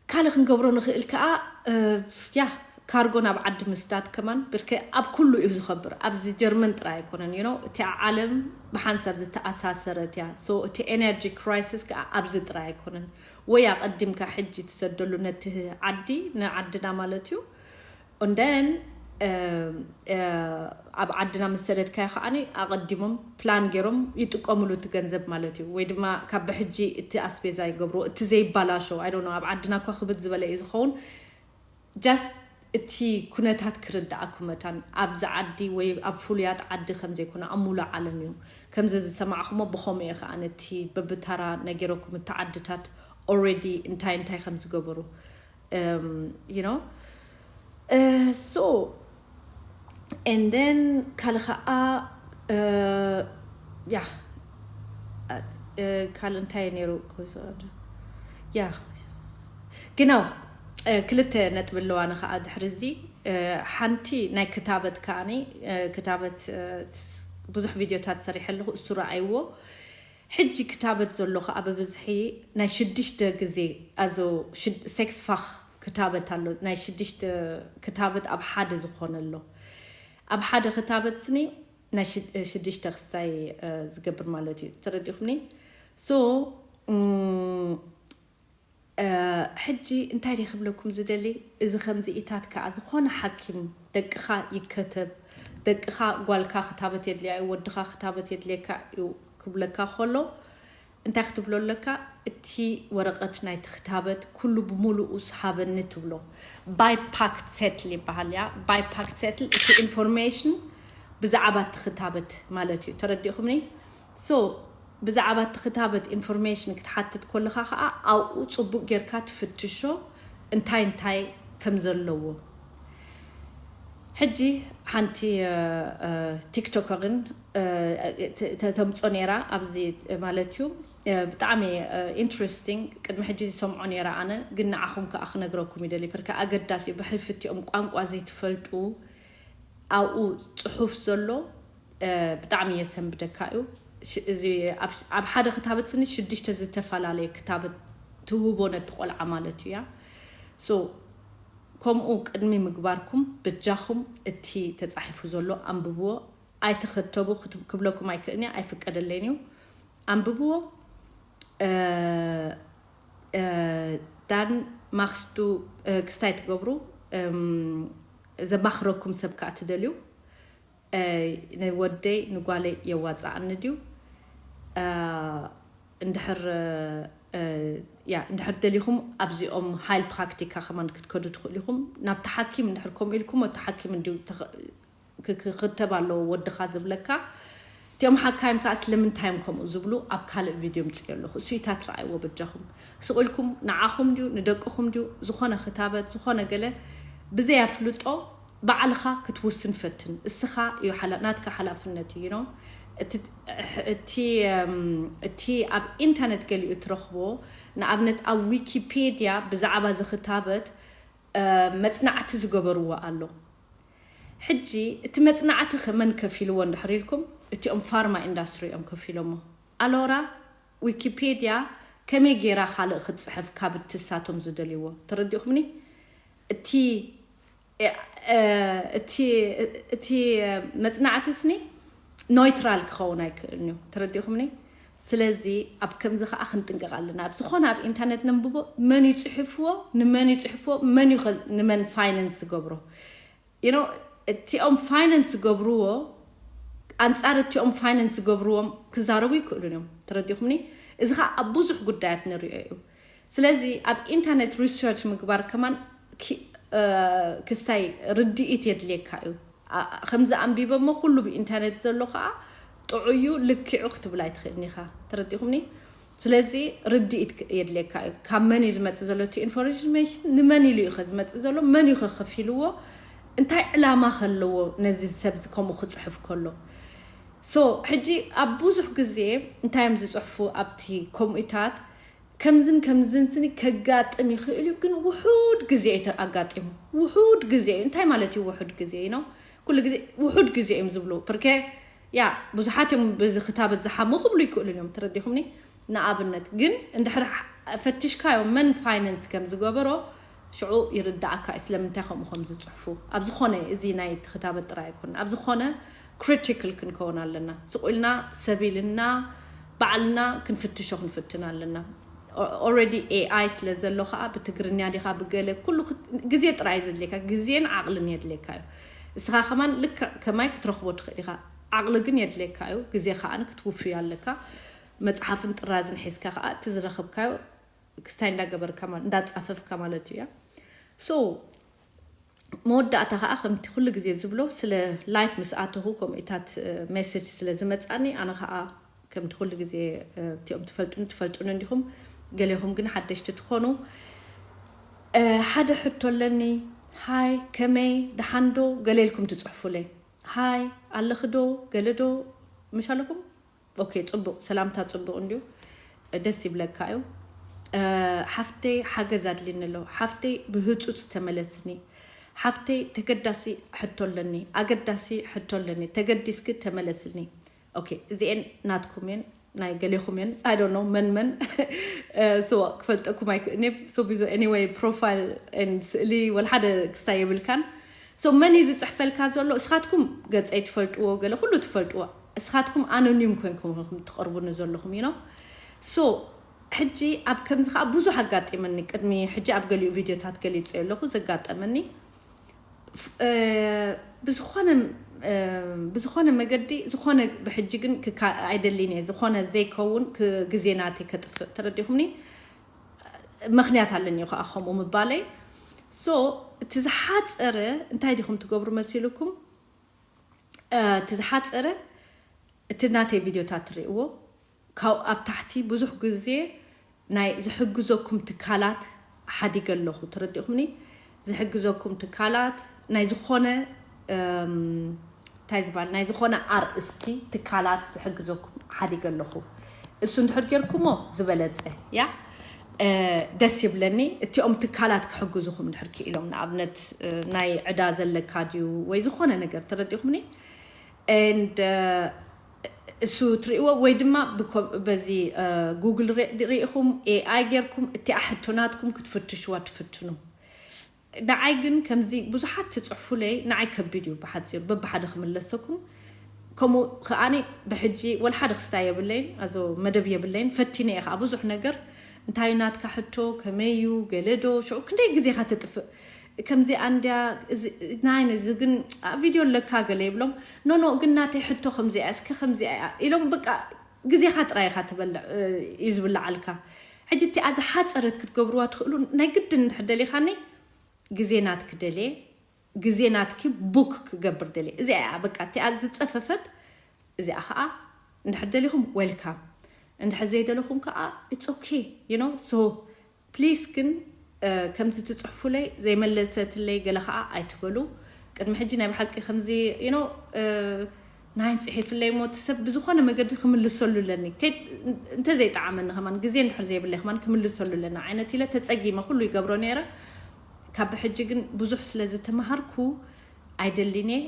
ካልእ ክንገብሮ ንኽእል ከዓ፣ እ፣ ያ፣ ካርጎ ናብ ዓዲ ምስዳድ ከማን ብርክ ኣብ ኩሉ እዩ ዝኸብር። ኣብዚ ጀርመን ጥራይ ኣይኮነን፣ you know፣ እቲ ዓለም ብሓንሳብ ዝተኣሳሰረት እያ። So እቲ ኤነርጂ ክራይሲስ ከዓ ኣብዚ ጥራይ ኣይኮነን። ወይ ኣቐዲምካ ሕጂ ትሰደሉ ነቲ ዓዲ፣ ንዓድና ማለት እዩ። And then፣ እ፣ እ፣ ኣብ ዓድና ምስ ሰደድካዮ ከዓኒ ኣቐዲሞም ፕላን ገይሮም ይጥቀምሉ እቲ ገንዘብ ማለት እዩ። ወይ ድማ ካብ ብሕጂ እቲ ኣስቤዛ ይገብሩ፣ እቲ ዘይባላሾ፣ I don't know፣ ኣብ ዓድና እኳ ክብድ ዝበለ እዩ ዝኸውን። Just እቲ ኩነታት ክርዳኣኩም መታን ኣብዚ ዓዲ ወይ ኣብ ፍሉያት ዓዲ ከም ዘይኮነ ኣብ ሙሉእ ዓለም እዩ። ከምዚ ዝሰማዕኹሞ ብኸምኡ እየ ከዓ ነቲ በብታራ ነጊረኩም እቲ ዓድታት already እንታይ እንታይ ከም ዝገበሩ። Um, you know? Uh, so, and then ካልእ ከዓ፣ uh, yeah. Uh, ካልእ እንታይ ነይሩ? Yeah. ግናው፣ እ፣ ክልተ ነጥቢ ኣለዋ ንኸዓ ድሕሪ እዚ። እ፣ ሓንቲ ናይ ክታበት ከዓኒ፣ እ፣ ክታበት፣ እ፣ ትስ-፣ ብዙሕ ቪድዮታት ሰሪሐ ኣለኹ፣ እሱ ረኣይዎ። ሕጂ ክታበት ዘሎ ከኣ ብብዝሒ ናይ ሽዱሽተ ግዜ ኣዞ ሽድ-፣ ሴክስ ፋኽ ክታበት ኣሎ። ናይ ሽዱሽተ ክታበት ኣብ ሓደ ዝኾነ ኣሎ። ኣብ ሓደ ክታበት ስኒ ናይ ሽድ-፣ ሽዱሽተ ክስታይ፣ እ፣ ዝገብር ማለት እዩ። ተረዲኹምኒ? So፣ እም፣ እ፣ ሕጂ እንታይ ድየ ክብለኩም ዝደሊ? እዚ ከምዚ ኢታት ከኣ ዝኾነ ሓኪም ደቅኻ ይከተብ፣ ደቅኻ ጓልካ ክታበት የድልያ እዩ፣ ወድኻ ክታበት የድልየካ እዩ ክብለካ ከሎ፣ እንታይ ክትብሎ ኣለካ? እቲ ወረቐት ናይቲ ክታበት ኩሉ ብምሉኡ ስሃበኒ ትብሎ። ባይፓክት ሴትል ይበሃል እያ። ባይፓክት ሴትል እቲ ኢንፎርሜሽን ብዛዕባ እቲ ክታበት ማለት እዩ። ተረዲእኹምኒ? So፣ ብዛዕባ እቲ ክታበት ኢንፎርሜሽን ክትሓትት ከለኻ ኸዓ ኣብኡ ጽቡቕ ጌርካ ትፍትሾ እንታይ እንታይ ከም ዘለዎ። ሕጂ ሓንቲ፣ እ፣ እ፣ ቲክቶከርን፣ እ፣ ተ-፣ ተ-፣ ተምጾ ነይራ ኣብዚ ማለት እዩ። እ፣ ብጣዕሚ፣ እ፣ ኢንትረስቲንግ። ቅድሚ ሕጂ ዝሰምዖ ነይራ ኣነ፣ ግን ንዓኹም ከኣ ክነግረኩም ይደሊ። በርካ ኣገዳሲ እዩ። ብሕልፊ እቲኦም ቋንቋ ዘይትፈልጡ ኣብኡ ጽሑፍ ዘሎ፣ እ፣ ብጣዕሚ የሰንብደካ እዩ። ሽ-፣ እዚ ኣብ፣ ኣብ ሓደ ክታበት ስኒ ሽዱሽተ ዝተፈላለየ ክታበት ትህቦ ነቲ ቆልዓ ማለት እዩ እያ። So፣ ከምኡ ቅድሚ ምግባርኩም በጃኹም እቲ ተጻሒፉ ዘሎ ኣንብብዎ። ኣይትኸተቡ ክት-፣ ክብለኩም ኣይክእልን እየ፣ ኣይፍቀደለይን እዩ። ኣንብብዎ። እ፣ እ፣ ዳን ማክስቱ፣ እ፣ ክስታይ ትገብሩ፣ እም፣ ዘማኽረኩም ሰብ ከኣ ትደልዩ። እ፣ ንወደይ ንጓለይ የዋጽኣኒ ድዩ? እ፣ እንድሕር፣ እ፣ ያ፣ እንድሕር ደሊኹም ኣብዚኦም ሃይል ፕራክቲካ ከማን ክትከዱ ትኽእሉ ኢኹም። ናብቲ ሓኪም እንድሕር ከምኡ ኢልኩም፣ እቲ ሓኪም እንድዩ ተኸ-፣ ክ-፣ ክኽተብ ኣለዎ ወድኻ ዝብለካ። እቲኦም ሓካይም ከኣ ስለምንታይ እዮም ከምኡ ዝብሉ ኣብ ካልእ ቪድዮ ምጽእ ኣለኹ። እሱይታት ረኣይዎ በጃኹም። ስቕ ኢልኩም ንዓኹም ድዩ ንደቅኹም ድዩ ዝኾነ ክታበት፣ ዝኾነ ገለ ብዘይ ኣፍልጦ ባዕልኻ ክትውስን ፈትን። እስኻ እዩ ሓላ-፣ ናትካ ሓላፍነት እዩ፣ you know? እቲ፣ እቲ፣ እም፣ እቲ ኣብ ኢንተርነት ገሊኡ ትረኽቦ፣ ንኣብነት ኣብ ዊኪፔድያ ብዛዕባ እዚ ክታበት፣ እ፣ መጽናዕቲ ዝገበርዎ ኣሎ። ሕጂ እቲ መጽናዕቲ ኸ መን ከፊልዎ እንድሕር ኢልኩም፣ እቲኦም ፋርማ ኢንዳስትሪ እዮም ከፊሎሞ። ኣሎራ ዊኪፔድያ ከመይ ጌራ ካልእ ክትጽሕፍ ካብ እትሳቶም ዝደልይዎ? ተረዲእኩምኒ? እቲ፣ እ፣ እ፣ እቲ፣ እቲ መጽናዕቲ ስኒ ኖይትራል ክኸውን ኣይክእልን እዩ። ተረዲእኩምኒ? ስለዚ ኣብ ከምዚ ኸዓ ክንጥንቀቕ ኣለና። ኣብ ዝኾነ ኣብ ኢንተርነት ነንብቦ፣ መን እዩ ጽሒፍዎ፣ ንመን እዩ ጽሒፍዎ፣ መን እዩ ኸ-፣ ንመን ፋይናንስ ዝገብሮ? You know፣ እቲኦም ፋይናንስ ዝገብርዎ፣ ኣንጻር እቲኦም ፋይናንስ ዝገብርዎም ክዛረቡ ይክእሉን እዮም። ተረዲኹምኒ? እዚ ኸዓ ኣብ ብዙሕ ጉዳያት ንሪኦ እዩ። ስለዚ ኣብ ኢንተርነት ሪሰርች ምግባር ከማን ኪ-፣ እ፣ ክስታይ ርድኢት የድልየካ እዩ። ኣ-፣ ከምዚ ኣንቢበ እሞ ኩሉ ብኢንተርነት ዘሎ ኸዓ ጥዑዩ ልክዑ ክትብል ኣይትኽእልን ኢኻ። ተረዲኹምኒ? ስለዚ ርድኢት ክ-፣ የድልየካ እዩ። ካብ መን እዩ ዝመጽእ ዘሎ እቲ ኢንፎርሜሽን? ንመን ኢሉ እዩ ኸ ዝመጽእ ዘሎ? መን እዩ ኸ ከፊልዎ? እንታይ ዕላማ ኸለዎ ነዚ ሰብ እዚ ከምኡ ክጽሕፍ ከሎ? So፣ ሕጂ ኣብ ብዙሕ ግዜ እንታይ እዮም ዝጽሕፉ ኣብቲ ከምኡታት? ከምዝን ከምዝን ስኒ ከጋጥም ይኽእል እዩ፣ ግን ውሑድ ግዜ እዩ ኣጋጢሙ። ውሑድ ግዜ እዩ። እንታይ ማለት እዩ ውሑድ ግዜ ነው? ኩሉ ግዜ ውሑድ ግዜ እዮም ዝብሉ። ፕርኬ ያ ብዙሓት እዮም በዚ ክታበት ዝሓሙ ክብሉ ይክእሉ እዮም። ተረዲኹምኒ? ንኣብነት ግን እንድሕር ፈትሽካዮ መን ፋይናንስ ከም ዝገበሮ ሽዑ ይርዳእካ እዩ ስለምንታይ ከምኡ ከም ዝፅሕፉ። ኣብ ዝኾነ፣ እዚ ናይ ክታበት ጥራይ ኣይኮነ፣ ኣብ ዝኾነ ክሪቲካል ክንከውን ኣለና። ስቕ ኢልና ሰብ ኢልና ባዕልና ክንፍትሾ ክንፍትን ኣለና። ኦረዲ ኤኣይ ስለ ዘሎ ከዓ ብትግርኛ ዲኻ ብገለ ኩሉ ግዜ ጥራይ ዘድልየካ ግዜን ዓቕልን የድልየካ እዩ። እስኻ ከማን ልክዕ ከማይ ክትረኽቦ ትኽእል ኢኻ። ዓቕሊ ግን የድልየካ እዩ። ግዜ ከዓ ክትውፍዮ ኣለካ። መፅሓፍን ጥራዝን ሒዝካ ከዓ እቲ ዝረኸብካዮ ክስታይ እንዳገበርካ እንዳፃፈፍካ ማለት እዩ። ያ ሶ መወዳእታ ከዓ ከምቲ ኩሉ ግዜ ዝብሎ ስለ ላይፍ ምስ ኣተኹ ከምኡታት ሜሴጅ ስለ ዝመፃኒ ኣነ ከዓ ከምቲ ኩሉ ግዜ እቲኦም ትፈልጡን ትፈልጡን እንዲኹም ገሌኹም ግን ሓደሽቲ ትኾኑ ሓደ ሕቶ ኣለኒ። ሃይ ከመይ ደሓንዶ ገሌልኩም ትፅሕፉለይ። ሃይ ኣለኽዶ ገለዶ ምሽ ኣለኩም? ኦኬ ፅቡቕ ሰላምታ ፅቡቕ እንዲዩ ደስ ይብለካ እዩ። ሓፍተይ ሓገዝ ኣድልኒ ኣሎ። ሓፍተይ ብህፁፅ ተመለስኒ። ሓፍተይ ተገዳሲ ሕቶ ኣለኒ። ኣገዳሲ ሕቶ ኣለኒ። ተገዲስኪ ተመለስኒ። ኦኬ እዚኤን ናትኩም እየን ናይ ገሌኹም እየን። I don't know መን መን። ሶ ክፈልጠኩም ኣይክእልኒ። ሶ ቢዞ anyway ፕሮፋይል ስእሊ ወላ ሓደ ክስታይ የብልካን። ሶ መን እዩ ዝፅሕፈልካ ዘሎ? እስኻትኩም ገፀይ ትፈልጥዎ ገለ ኩሉ ትፈልጥዎ። እስኻትኩም ኣኖኒም ኮንኩም ኢኹም ትቐርቡኒ ዘለኹም you know። ሶ ሕጂ ኣብ ከምዚ ከዓ ብዙሕ ኣጋጢመኒ። ቅድሚ ሕጂ ኣብ ገሊኡ ቪድዮታት ገሊፀ ኣለኹ ዘጋጠመኒ ብዝኾነ ብዝኾነ መገዲ ዝኾነ ብሕጂ ግን ኣይደሊን እየ ዝኾነ ዘይከውን ግዜ ናተይ ከጥፍእ ተረዲኹምኒ። ምኽንያት ኣለኒ ከዓ ከምኡ ምባለይ። ሶ እቲ ዝሓፀረ እንታይ ዲኹም ትገብሩ መሲልኩም? እቲ ዝሓፀረ እቲ ናተይ ቪድዮታት ትርእይዎ ካብ ኣብ ታሕቲ ብዙሕ ግዜ ናይ ዝሕግዘኩም ትካላት ሓዲገ ኣለኹ። ተረዲኹምኒ? ዝሕግዘኩም ትካላት ናይ ዝኾነ እንታይ ዝበሃል ናይ ዝኾነ ኣርእስቲ ትካላት ዝሕግዘኩም ሓዲገ ኣለኹ። እሱ እንድሕር ጌርኩሞ ዝበለፀ ያ ደስ ይብለኒ። እቲኦም ትካላት ክሕግዙኹም እንድሕር ክኢሎም ንኣብነት ናይ ዕዳ ዘለካ ድዩ ወይ ዝኾነ ነገር ተረዲኹምኒ? And እሱ ትርእይዎ ወይ ድማ በዚ ጉግል ርኢኹም ኤኣይ ጌርኩም እቲኣ ሕቶ ናትኩም ክትፍትሽዋ ትፍትኑ። ንዓይ ግን ከምዚ ብዙሓት ትፅሕፉለይ ንዓይ ከቢድ እዩ። ብሓፂሩ በብሓደ ክምለሰኩም ከምኡ ከዓኒ ብሕጂ ወላ ሓደ ክስታይ የብለይን ኣዞ መደብ የብለይን ፈቲነ እየ ከዓ ብዙሕ ነገር እንታይ ናትካ ሕቶ ከመይ እዩ ገለዶ ሽዑ ክንደይ ግዜካ ተጥፍእ ከምዚ ኣንድያ ናይን እዚ ግን ቪድዮ ኣለካ ገለ ይብሎም ኖኖ ግን ናተይ ሕቶ ከምዚኣ እስከ ከምዚኣ እያ ኢሎም በቃ ግዜኻ ጥራይ ኢኻ ትበልዕ እዩ ዝብልዓልካ። ሕጂ እቲኣ ዝሓፀረት ክትገብርዋ ትኽእሉ ናይ ግድን እንድሕር ደሊኻኒ ግዜ ናትኪ ደልየ ግዜ ናትኪ ቡክ ክገብር ደልየ እዚኣ እያ በቃ እቲኣ ዝፀፈፈት እዚኣ ከዓ እንድሕር ደሊኹም ዌልካም እንድሕር ዘይደለኹም ከዓ it's okay you know so please ግን ከምዚ ትፅሕፉለይ ዘይመለሰትለይ ገለ ከዓ ኣይትበሉ። ቅድሚ ሕጂ ናይ ብሓቂ ከምዚ you know ናይን ፅሒፍለይ ሞ እቲ ሰብ ብዝኾነ መገዲ ክምልሰሉ ኣለኒ እንተዘይጠዓመኒ ከማን ግዜ እንድሕር ዘይብለይ ከማን ክምልሰሉ ኣለኒ ዓይነት ኢለ ተፀጊመ ኩሉ ይገብሮ ነይረ። ካብ ብሕጂ ግን ብዙሕ ስለ ዝተምሃርኩ ኣይደሊን እየ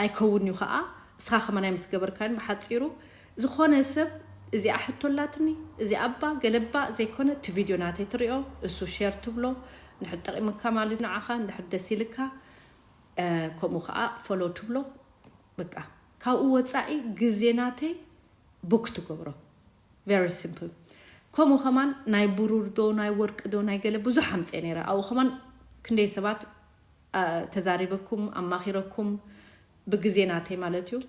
ኣይከውን እዩ ከዓ እስኻ ከማናይ ምስ ገበርካን ብሓፂሩ ዝኾነ ሰብ እዚኣ ሕቶ ኣላትኒ እዚኣ እባ ገለባ ዘይኮነ እቲ ቪድዮ ናተይ ትሪኦ እሱ ሼር ትብሎ እንድሕር ጠቂምካ ማለት ንዓኻ እንድሕር ደስ ኢልካ ከምኡ ከዓ ፎሎ ትብሎ በቃ ካብኡ ወፃኢ ግዜ ናተይ ቡክ ትገብሮ very simple ከምኡ ከማን ናይ ብሩር ዶ ናይ ወርቂ ዶ ናይ ገለ ብዙሕ ኣምፅአ ነይረ ኣብኡ ከማን ክንደይ ሰባት ተዛሪበኩም ኣማኺረኩም ብግዜ ናተይ ማለት እዩ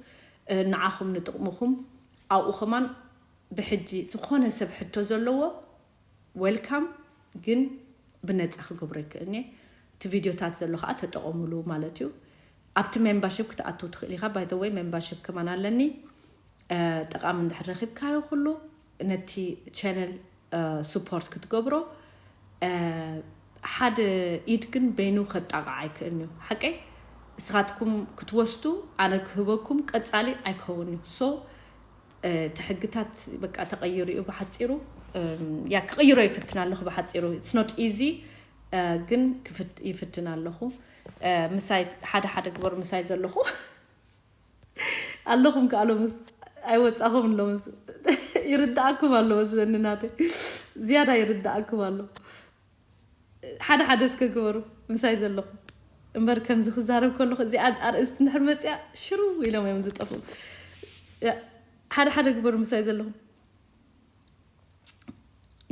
ንዓኹም ንጥቕምኹም ኣብኡ ከማን ብሕጂ ዝኾነ ሰብ ሕቶ ዘለዎ ዌልካም ግን ብነፃ ክገብሮ ይክእልኒ እቲ ቪድዮታት ዘሎ ከዓ ተጠቐሙሉ ማለት እዩ ኣብቲ ሜምባሽፕ ክትኣትው ትኽእል ኢኻ ባይተወይ ሜምባሽፕ ከማን ኣለኒ ጠቃሚ እንድሕር ረኺብካዮ ኩሉ ነቲ ቻነል ሱፖርት ክትገብሮ ሓደ ኢድ ግን በይኑ ከጣቕዓ ኣይክእልን እዩ ሓቀይ እስኻትኩም ክትወስዱ ኣነ ክህበኩም ቀፃሊ ኣይከውን እዩ so እቲ ሕግታት በቃ ተቐይሩ እዩ ብሓፂሩ። ያ ክቕይሮ ይፍትን ኣለኹ ብሓፂሩ። It's not easy፣ ግን ክፍት ይፍትን ኣለኹ። ምሳይ ሓደ ሓደ ግበሩ ምሳይ ዘለኹ ኣለኹም ከዓ ሎምስ ኣይወፃኹም ሎምስ ይርዳእኩም ኣሎ መስለኒ ናተይ ዝያዳ ይርዳእኩም ኣሎ። ሓደ ሓደ እስከ ግበሩ ምሳይ ዘለኹም እምበር ከምዚ ክዛረብ ከለኹ እዚኣ ኣርእስቲ እንድሕር መፅያ ሽሩ ኢሎም እዮም ዝጠፍኡ። ሓደ ሓደ ግበሩ ምሳይ ዘለኹም።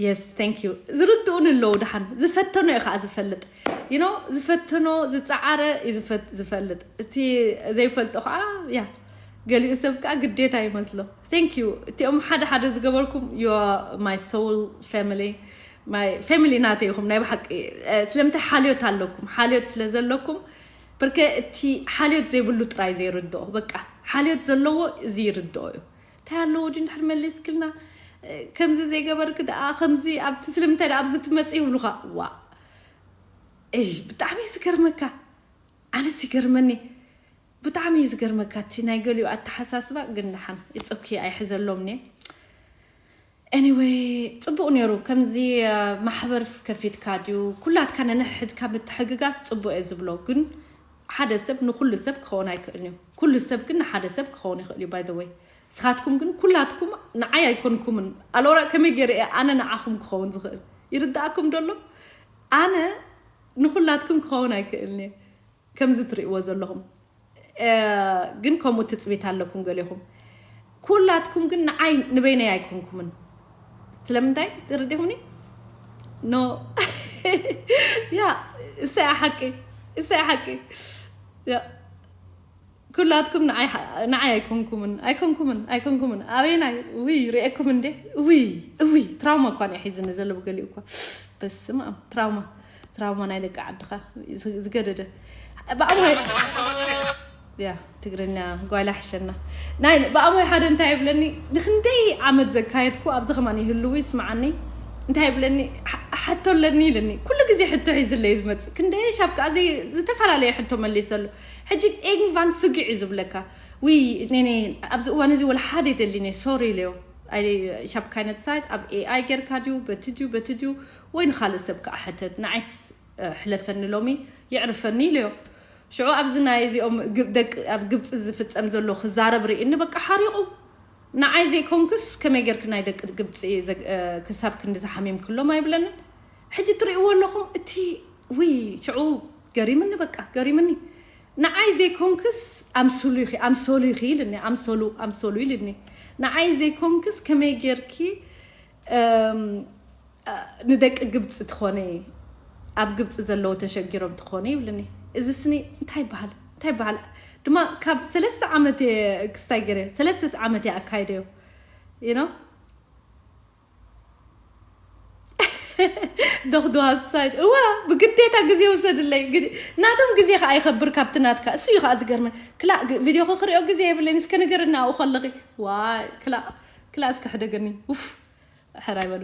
Yes, thank you። ዝርድኡን ኣለዉ ደሓን ዝፈተኖ እዩ ከዓ ዝፈልጥ you know ዝፈተኖ ዝፀዓረ እዩ ዝፈት- ዝፈልጥ እቲ ዘይፈልጦ ከዓ ያ ገሊኡ ሰብ ከዓ ግዴታ ይመስሎ። Thank you እቲኦም ሓደ ሓደ ዝገበርኩም you are my soul family my family ናተይ ኢኹም ናይ ብሓቂ። ስለምንታይ ሓልዮት ኣለኩም ሓልዮት ስለ ዘለኩም ብርከ እቲ ሓልዮት ዘይብሉ ጥራይ ዘይርድኦ በቃ ሓልዮት ዘለዎ እዚ ይርድኦ እዩ። እንታይ ኣለዎ ድዩ እንድሕር መሊስክልና ከምዚ ዘይገበርክ ደኣ ከምዚ ኣብቲ ስለምንታይ ደኣ ኣብዚ ትመጽእ ይብሉኻ ዋ እይ ብጣዕሚ እዩ ዝገርመካ። ኣነስ ይገርመኒ ብጣዕሚ እዩ ዝገርመካ እቲ ናይ ገሊኡ ኣተሓሳስባ ግን ደሓን it's okay ኣይሕዘሎም እየ። Anyway ጽቡቕ ነይሩ ከምዚ ማሕበር ከፊትካ ድዩ ኩላትካ ነንሕድካ ምትሕግጋዝ ጽቡቕ እየ ዝብሎ ግን ሓደ ሰብ ንኩሉ ሰብ ክኸውን ኣይክእልን እዩ። ኩሉ ሰብ ግን ንሓደ ሰብ ክኸውን ይኽእል እዩ by the way። ንስኻትኩም ግን ኩላትኩም ንዓይ ኣይኮንኩምን። ኣሎራ ከመይ ገይረ እየ ኣነ ንዓኹም ክኸውን ዝኽእል? ይርዳእኩም ዶ ኣሎ? ኣነ ንኩላትኩም ክኸውን ኣይክእልን እየ። ከምዚ ትርእይዎ ዘለኹም ግን ከምኡ ትፅቢት ኣለኩም ገሊኹም። ኩላትኩም ግን ንዓይ ንበይነይ ኣይኮንኩምን። ስለምንታይ ትርዲኹምኒ? ኖ ያ እሰያ ሓቂ እሰያ ሓቂ ያ ኩላትኩም ንዓይ ኣይኮንኩምን ኣይኮንኩምን ኣይኮንኩምን ኣበይናይ ውይ ርእየኩም እንዴ ውይ ውይ ትራውማ እኳ ሒዝኒ ዘሎ ብገሊኡ እኳ በስመ ኣብ ትራውማ ትራውማ ናይ ደቂ ዓድኻ ዝገደደ ብኣሞ ያ ትግርኛ ጓይላ ሕሸና ናይ ብኣሞይ ሓደ እንታይ ይብለኒ ንክንደይ ዓመት ዘካየድኩ ኣብዚ ከማን ይህልው ይስምዓኒ እንታይ ይብለኒ ሓቶ ኣለኒ ኢልኒ ኩሉ ግዜ ሕቶ ሒዝለይ ዝመፅእ ክንደይ ሻብ ከዓ ዝተፈላለዩ ሕቶ መሊሰሉ ሕጂ ኤግንቫን ፍግዕ እዩ ዝብለካ ውይ ኔኔ ኣብዚ እዋን እዚ ወላ ሓደ ይደሊኒ ሶሪ ኢለዮ ሻብ ካይነት ሳይት ኣብ ኤኣይ ጌርካ ድዩ በቲ ድዩ በቲ ድዩ ወይ ንካልእ ሰብ ከዓ ሕተት ንዓይስ ሕለፈኒ ሎሚ የዕርፈኒ ኢለዮ ሽዑ ኣብዚ ናይ እዚኦም ደቂ ኣብ ግብፂ ዝፍፀም ዘሎ ክዛረብ ርኢኒ በቃ ሓሪቑ ንዓይ ዘይኮንክስ ከመይ ጌርክ ናይ ደቂ ግብፂ ክሳብ ክንዲ ዝሓሚምክሎም ኣይብለንን ሕጂ ትርእይዎ ኣለኹም እቲ ውይ ሽዑ ገሪምኒ በቃ ገሪምኒ ንዓይ ዘይኮንክስ ኣምስሉ ኢኺ ኣምሰሉ ኢኺ ኢልኒ ኣምሰሉ ኣምሰሉ ኢልኒ ንዓይ ዘይኮንክስ ከመይ ጌርኪ ንደቂ ግብፂ ትኾነ ኣብ ግብፂ ዘለዉ ተሸጊሮም ትኾነ ይብልኒ እዚ ስኒ እንታይ ይበሃል እንታይ ይበሃል ድማ ካብ ሰለስተ ዓመት ክስታይ ገይረ ሰለስተ ዓመት ኣካይደዮ you know ዶኽዶ ሃሳይት እዋ ብግዴታ ግዜ ውሰድለይ ናቶም ግዜ ከዓ ይኸብር ካብቲ ናትካ እሱ እዩ ከዓ ዝገርመን ክላእ ቪድዮ ክክሪኦ ግዜ የብለይን እስከ ንገርና ኣብኡ ከለኺ ዋይ ክላእ ክላእ እስከ ሕደገኒ ውፍ ሕራይ በሉ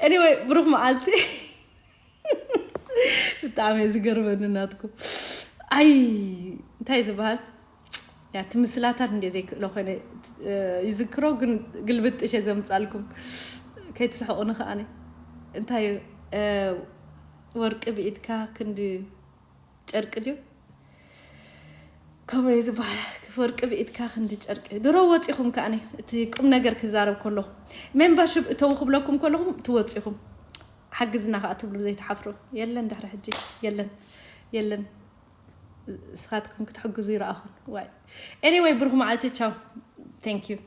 anyway ብሩክ መዓልቲ ብጣዕሚ እዩ ዝገርመኒ ናትኩም ኣይ እንታይ ዝበሃል ያ እቲ ምስላታት እንደ ዘይክእሎ ኮይነ ይዝክሮ ግን ግልብጥሽ ዘምፃልኩም ከይትስሕቑ ንኽኣነ እንታይ ወርቂ ብኢድካ ክንዲ ጨርቂ ድዩ ከምኡ ዝበሃል ወርቂ ብኢድካ ክንዲ ጨርቂ ድሮ ወፂኹም ከኣኒ እቲ ቁም ነገር ክዛረብ ከሎ ሜምበርሽፕ እተው ክብለኩም ከለኹም ትወፂኹም ሓግዝና ከዓ ትብሉ ዘይትሓፍሩ የለን ድሕሪ ሕጂ የለን የለን ስኻትኩም ክትሕግዙ ይረኣኹን ዋይ anyway ብሩክ መዓልቲ ቻው thank you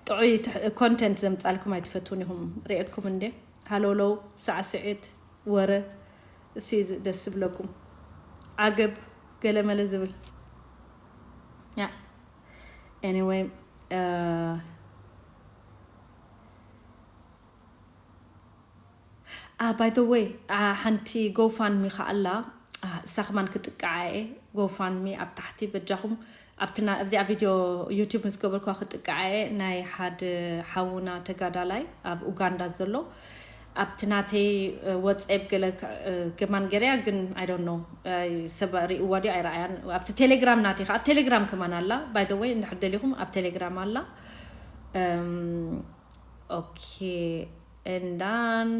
ጥዑይ ኮንተንት ዘምፃልኩም ኣይትፈትውን ኢኹም ርእየኩም እንደ ሃለውለው ሳዕስዒት ወረ እሱ እዩ ደስ ዝብለኩም ዓገብ ገለመለ ዝብል ያ anyway by the way ሓንቲ ጎፋንሚ ከኣላ እሳ ከማን ክጥቅዓ እየ ጎፋንሚ ኣብ ታሕቲ በጃኹም ኣብዚኣ ቪድዮ ዩቱብ ምስ ገበርኳ ክጥቅዓ እየ ናይ ሓደ ሓውና ተጋዳላይ ኣብ ኡጋንዳ ዘሎ ኣብቲ ናተይ ወፀብ ገለ ከማን ገርያ ግን I don't know ሰብ ርእዋ ድዩ ኣይረኣያን። ኣብቲ ቴሌግራም ናተይ ከ ኣብ ቴሌግራም ከማን ኣላ። By the way እንድሕር ደሊኹም ኣብ ቴሌግራም ኣላ። ኦኬ እንዳን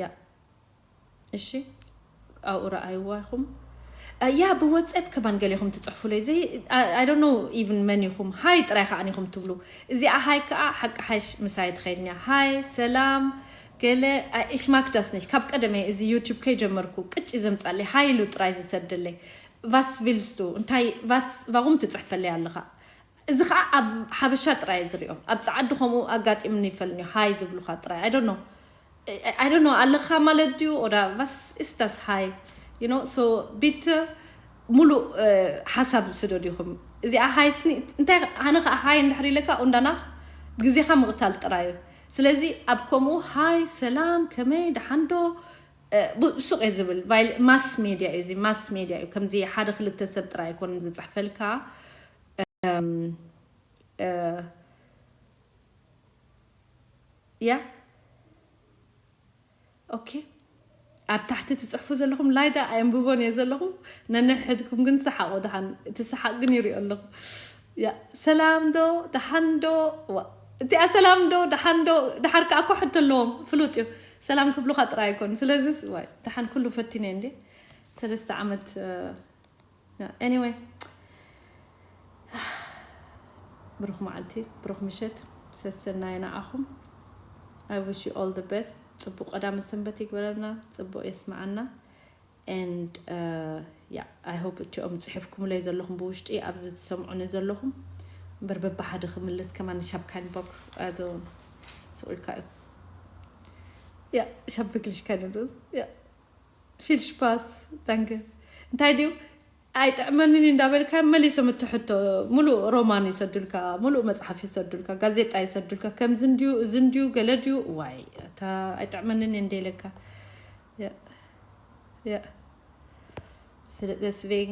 ያ እሺ ኣብኡ ረኣይዋ ኢኹም። ያ ብወፀብ ከማን ገሌኹም ትፅሕፉለይ ዘይ I don't know even መን ኢኹም። ሃይ ጥራይ ከዓን ኢኹም ትብሉ። እዚኣ ሃይ ከዓ ሓቂ ሓሽ ምሳይ ትኸይድንያ። ሃይ ሰላም ገለ ich mag das nicht። ካብ ቀደመ እዚ ዩቲብ ከይጀመርኩ ቅጭ ዘምፃለይ ሃይ ኢሉ ጥራይ ዝሰደለይ። Was willst du እንታይ was warum ትፅሕፈለይ ኣለኻ? እዚ ከዓ ኣብ ሓበሻ ጥራይ ዝሪኦ ኣብ ፀዓዱ ከምኡ ኣጋጢምኒ ይፈልኒ ሃይ ዝብሉካ ጥራይ I don't know ኣለኻ ማለት ድዩ oder was ist das ሃይ you know so bitte ሙሉእ ሓሳብ ስደዱ ኢኹም። እዚኣ ሃይ ስኒ እንታይ ኣነ ከዓ ሃይ እንድሕር ኢለካ ኡንዳናኽ ግዜኻ ምቕታል ጥራይ እዩ። ስለዚ ኣብ ከምኡ ሃይ ሰላም ከመይ ደሓንዶ ብሱቕ እየ ዝብል። ማስ ሜድያ እዩ እዚ ማስ ሜድያ እዩ። ከምዚ ሓደ ክልተ ሰብ ጥራይ ኣይኮንን ዝፅሕፈልካ። ያ ኦኬ ኣብ ታሕቲ ትፅሕፉ ዘለኹም ላይዳ ኣየንብቦን እየ ዘለኹ። ነንሕድኩም ግን ሰሓቑ ደሓን እቲ ሰሓቕ ግን ይሪኦ ኣለኹ። ያ ሰላም ዶ ደሓን ዶ እቲኣ ሰላም ዶ ደሓን ዶ ደሓር ከዓ እኮ ሕቶ ኣለዎም ፍሉጥ እዩ። ሰላም ክብሉካ ጥራይ ኣይኮን ስለዚስ ዋይ ደሓን ኩሉ ፈቲነ እንዴ ሰለስተ ዓመት anyway ብሩኽ መዓልቲ ብሩኽ ምሸት ሰሰናይ ንዓኹም። I wish you all the best። ፅቡቅ ቀዳመ ሰንበት ይግበረልና። ፅቡቅ የስምዓና። And yeah I hope እቲኦም ፅሒፍኩምለይ ዘለኹም ብውሽጢ ኣብዚ ትሰምዑኒ ዘለኹም እምበር በብሓደ ክምልስ ከማን ሻብ ካይን ቦክ ኣዞ ስቑልካ እዩ። ያ ሻብ ብግልሽ ካይን ዶስ ያ ፊል ሽፓስ ታንክ እንታይ ድዩ ኣይጥዕመንን እንዳበልካ መሊሶም እትሕቶ ሙሉእ ሮማን ይሰዱልካ፣ ሙሉእ መፅሓፍ ይሰዱልካ፣ ጋዜጣ ይሰዱልካ። ከምዚ እንድዩ እዚ እንድዩ ገለ ድዩ ዋይ እታ ኣይጥዕመንን እንደ ኢለካ ስለደስቬግን